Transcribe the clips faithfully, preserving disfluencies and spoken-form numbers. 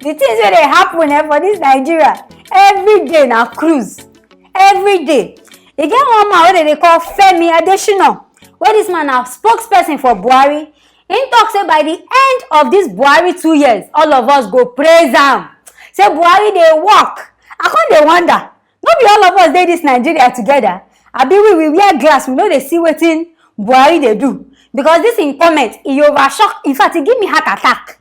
The things wey dey happen eh, for this Nigeria, every day na cruise. Every day. E get one man wey dem dey call Femi Adesina, wey this man na spokesperson for Buhari. Im talk say by the end of this Buhari two years, all of us go praise am. Say Buhari dey work. I come dey wonder, no be all of us dey this Nigeria together? Abi we, we wear glass, we no dey see wetin Buhari dey do? Because this im comment, e overshock. In fact, e give me heart attack.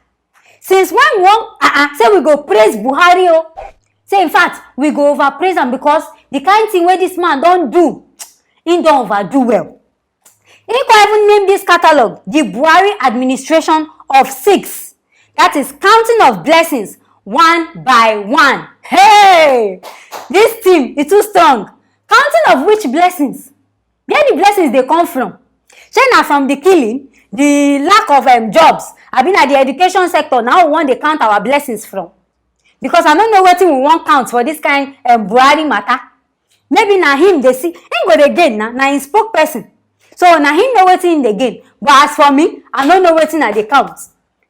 Since when we wan uh-uh, say we go praise Buhari o? Say in fact, we go overpraise am because the kind thing wey this man don do, im don overdo well. Im come even name this catalog the Buhari administration of six. That is counting of blessings one by one. Hey! This theme is too strong. Counting of which blessings? Where the blessings dey come from? Shey na from the killing, the lack of um, jobs, abi na the education sector na we wan dey count our blessings from? Because I no know wetin we wan count for this kind um, Buhari matter. Maybe na him dey see, him go dey gain na, na him spokesperson. So na him know wetin him dey gain. But as for me, I no know wetin I dey count.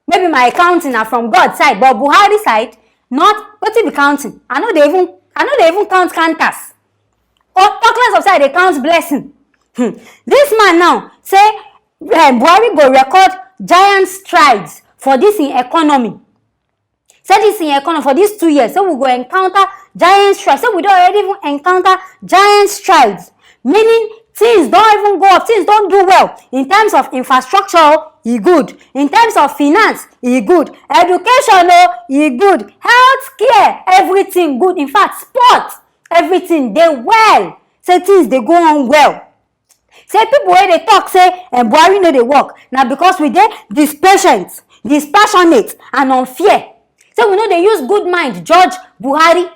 Maybe my counting na from God side, but Buhari side, not wetin be counting. I no dey even, I no dey even count counters. Talk less of say I dey count blessing. Hmm. This man now say um, Buhari go record giant strides for this in economy. Say this in economy for these two years, say we go encounter giant strides. Say we don already even encounter giant strides, meaning things don even go up, things don do well in terms of infrastructure, e good. In terms of finance, e good. Education, oh, e good. Healthcare, everything good. In fact, sport, everything dey well. Say things dey go on well. Say people wey dey talk say eh, Buhari no dey work na because we dey dispassionate, dispassionate and unfair. Say we no dey use good mind judge Buhari.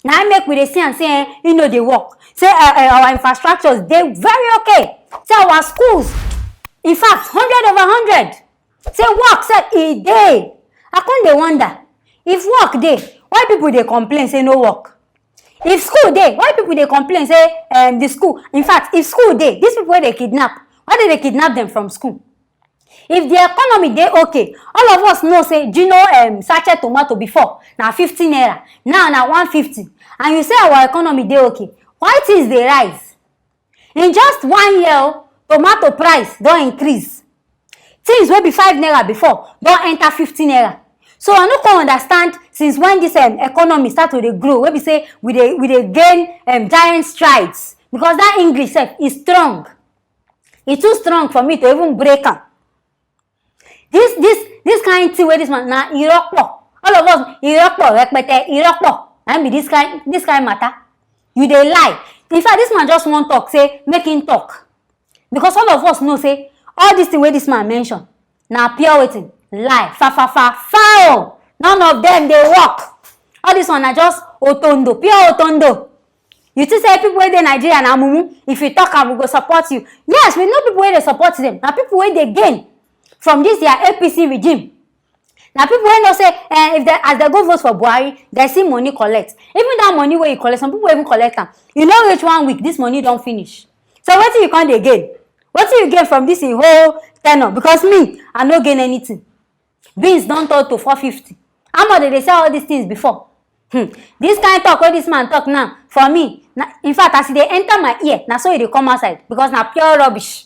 Na im make we dey see am say eh, e no dey work. Say eh, eh, our infrastructures dey very okay. Say our schools, in fact, hundred over hundred. Say work sef e dey. I come dey wonder, if work dey, why people dey complain say no work? If school dey, why people dey complain say um, the school? In fact, if school dey, these people wey dey kidnap, why dem dey kidnap them from school? If the economy dey okay, all of us know say Gino um, sachet tomato before na fifty naira, now na one fifty, and you say our economy dey okay, why things dey rise? In just one year, oh, tomato price don increase. Things wey be five naira before don enter fifty naira. So I no come understand since when this um, economy start to dey grow, wey be say we dey we dey gain um, giant strides, because that English sef e strong. E too strong for me to even break am. This this this kind thing wey this man na irọpọ. All of us irọpọ rẹpẹtẹ irọpọ. Na im be this kind this kind matter. You dey lie. In fact, this man just wan talk say make him talk. Because all of us know say all this thing wey this man mention na pure wetin? Lie. Fa fa fa foul. None of them dey work. All this one na just otondo, pure otondo. You think say people wey dey Nigeria na mumu? If you talk am, we go support you. Yes, we know people wey dey support them. Na people wey dey gain from this their A P C regime. Na people wey know say eh, if they, as they go vote for Buhari, they see money collect. Even that money wey you collect, some people even collect am. You no reach one week, this money don finish. So wetin you come dey gain? Wetin you gain from this in whole tenure? Because me, I no gain anything. Beans don turn to four fifty. How much dem dey sell all these things before? Hmm. This kind talk wey this man talk now, for me, na, in fact, as e dey enter my ear, na so e dey come outside, because na pure rubbish.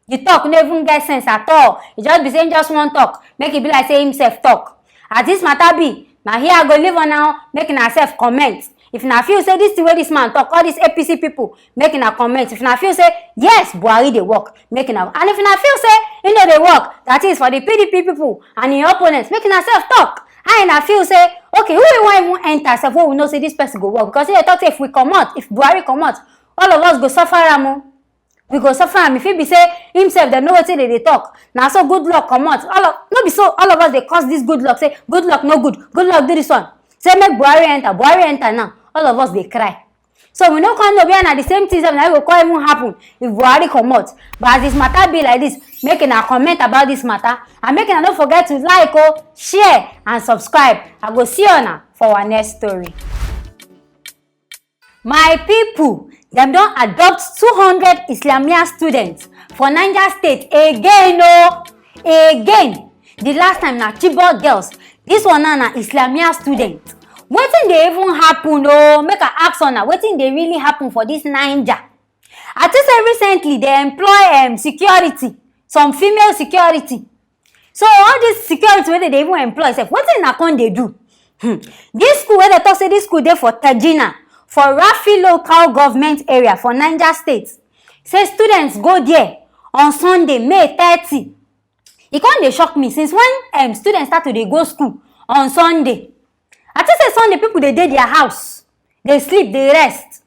The talk no even get sense at all. E just be say him just wan talk, make e be like say himself talk. As this matter be, na here I go leave una o, make una sef comment. If una feel say this thing wey this man talk, all these A P C people, make una comment. If una feel say yes, Buhari dey work, make una. And if una feel say e no dey work, that is for the P D P people and im opponents, make una sef talk. How una feel say okay, who we wan even enter sef wey we know say this person go work? Because e dey talk say if we comot, if Buhari comot, all of us go suffer am o. We go suffer am. E fit be say himself dem know wetin dem dey talk. Na so good luck comot. All of no be so all of us dey curse this good luck, say good luck no good, good luck do this one. Say make Buhari enter, Buhari enter now. All of us dey cry. So we no come know where na the same thing sef na go come even happen if Buhari comot. But as this matter be like this, make una comment about this matter and make una no forget to like o, share and subscribe. I go see una for our next story. My people, dem don adopt two hundred Islamia students for Niger State again o, again. The last time na Chibok girls This one now na Islamia student. Wetin dey even happen o? Make I ask una, wetin dey really happen for this Naija? I think say recently they employ um, security, some female security. So all this security wey they dey even employ sef, wetin una come dey do? Hmm. This school wey they talk say this school dey for Tejina, for Rafi local government area for Niger State, say students go there on Sunday, May thirty. E come dey shock me since when um, students start to dey go school on Sunday. I think say Sunday people dey dey their house, dey sleep, dey rest.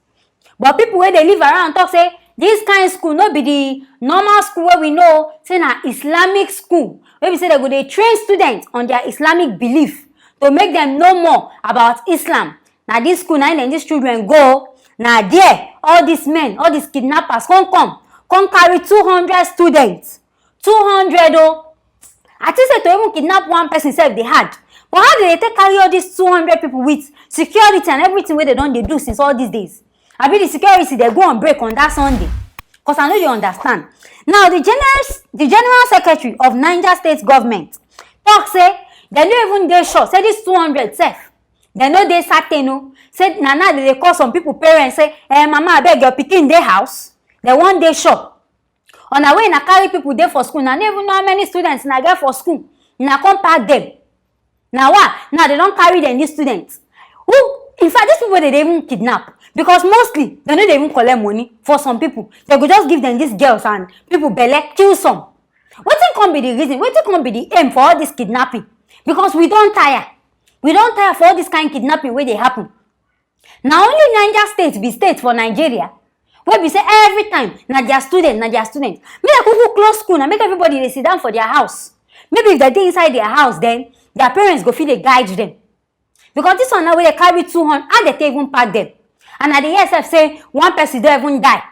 But people wey dey live around talk say this kind school no be the normal school wey we know, say na Islamic school, wey be say they go dey train students on their Islamic belief to make them know more about Islam. Na this school na im dem, these children go. Na there all these men, all these kidnappers come come, come carry two hundred students. Two hundred o. I think say to even kidnap one person sef dey hard. But how they dey take carry all these two hundred people with security and everything wey they don dey do since all these days? Abi the security dey go on break on that Sunday? Cause I no dey understand. Now the general the general secretary of Niger State government talk say they no even dey sure say this two hundred sef, they no dey certain o. Say na now they dey call some people parents say, eh, mama, abeg, your pikin dey house? They wan dey sure. Una wey una carry people dey for school, una no even know how many students una get for school, una come pack them. Na wa now they don carry them, these students. Who, in fact, these people they dey even kidnap, because mostly they no dey even collect money for some people. They go just give them these girls and people belle, kill some. Wetin come be the reason? Wetin come be the aim for all this kidnapping? Because we don tire. We don tire for all this kind kidnapping wey dey happen. Na only Niger State be state for Nigeria wey be say every time na their student, na their student. Make dem kuku close school na, make everybody dey sit down for their house. Maybe if they dey inside their house, then their parents go fit dey guide them. Because this one now wey they carry two hundred, how they take even pack them? And I dey hear sef say one person don even die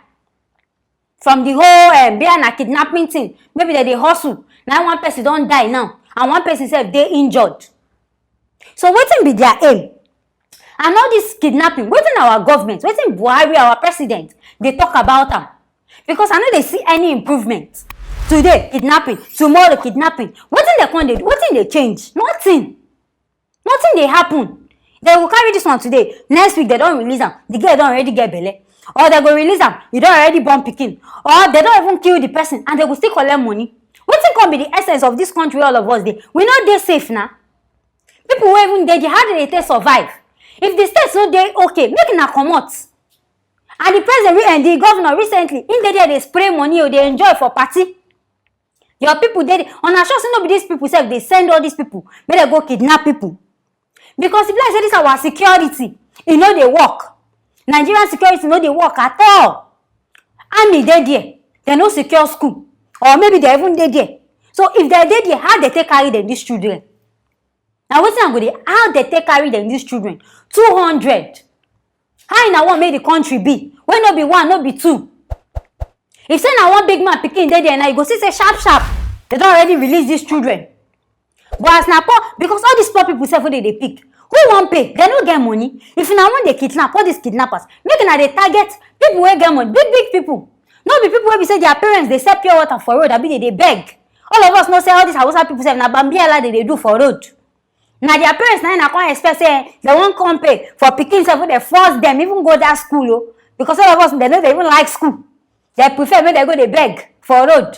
from the whole um, beer na kidnapping thing. Maybe they dey hustle, na one person don die now, and one person sef dey injured. So wetin be their aim? And all this kidnapping, wetin our government, wetin Buhari, our president, dey talk about am? Because I no dey see any improvement. Today kidnapping, tomorrow kidnapping. Wetin they come dey do? Wetin dey change? Nothing. Nothing dey happen. They go carry this one today, next week they don release am, the girl don already get belle. Or they go release am, e don already born pikin. Or they don even kill the person and they go still collect money. Wetin come be the essence of this country all of us dey? We no dey safe na. People wey even dey there, how they dey take survive? If the state no dey okay, make una comot. And the president re- and the governor recently, im dey there dey spray money o, dey enjoy for party. Your people dey there. Una sure say no be these people sef dey send all these people make dem go kidnap people? Because e be like say this our security, e no dey work. Nigerian security no dey work at all. Army dey there, they no secure school, or maybe they even dey there. So if they dey there, how they take carry them, these children? Na wetin I go dey, how they take carry them, these children? Two hundred. How una wan make the country be? Wey no be one, no be two. If say na one big man pikin dey there, now you go see say sharp sharp, they don already release these children. But as na poor, because all these poor people sef wey they dey pick, who wan pay? They no get money. If una wan dey kidnap, all these kidnappers, make una dey target people wey get money, big big people. No be people wey be say their parents dey sell pure water for road, abi they dey beg. All of us know say all these Hausa people sef na bambiala they dey do for road. Na their parents na na come expect say they wan come pay for pikin sef wey they force them even go that school o. Because all of us, they no dey even like school. They prefer make they go dey beg for road.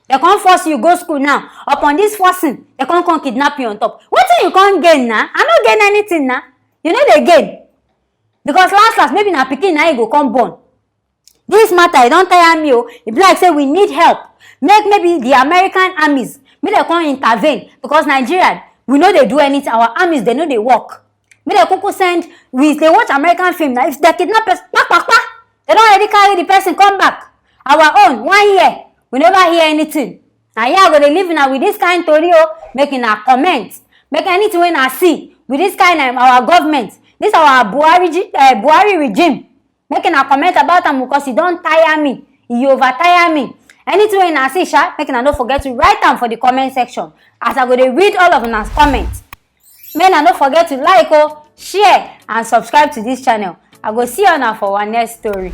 They come force you go school now. Upon this forcing, they come come kidnap you on top. Wetin you come gain na? I no gain anything na. You no dey gain. Because last last, maybe na pikin na you go come born. This matter, e don tire me o. E be like say we need help. Make maybe the American armies, make they come intervene, because Nigeria, we no dey do anything. Our armies, they no dey work. Make they kuku send, we dey watch American film na. If they kidnap person, kpa kpa kpa, they don already carry the person come back. Our own, one year, we never hear anything. Na here I go dey leave una with this kind tori o. Make una comment. Make anything wey una see with this kind um, our government, this our Buhari, uh, Buhari regime, make una comment about am, because e don tire me, e over tire me. Anything wey una see sha, make una no forget to write am for the comment section, as I go dey read all of una comment. Make una no forget to like o, share and subscribe to this channel. I go see una for our next story.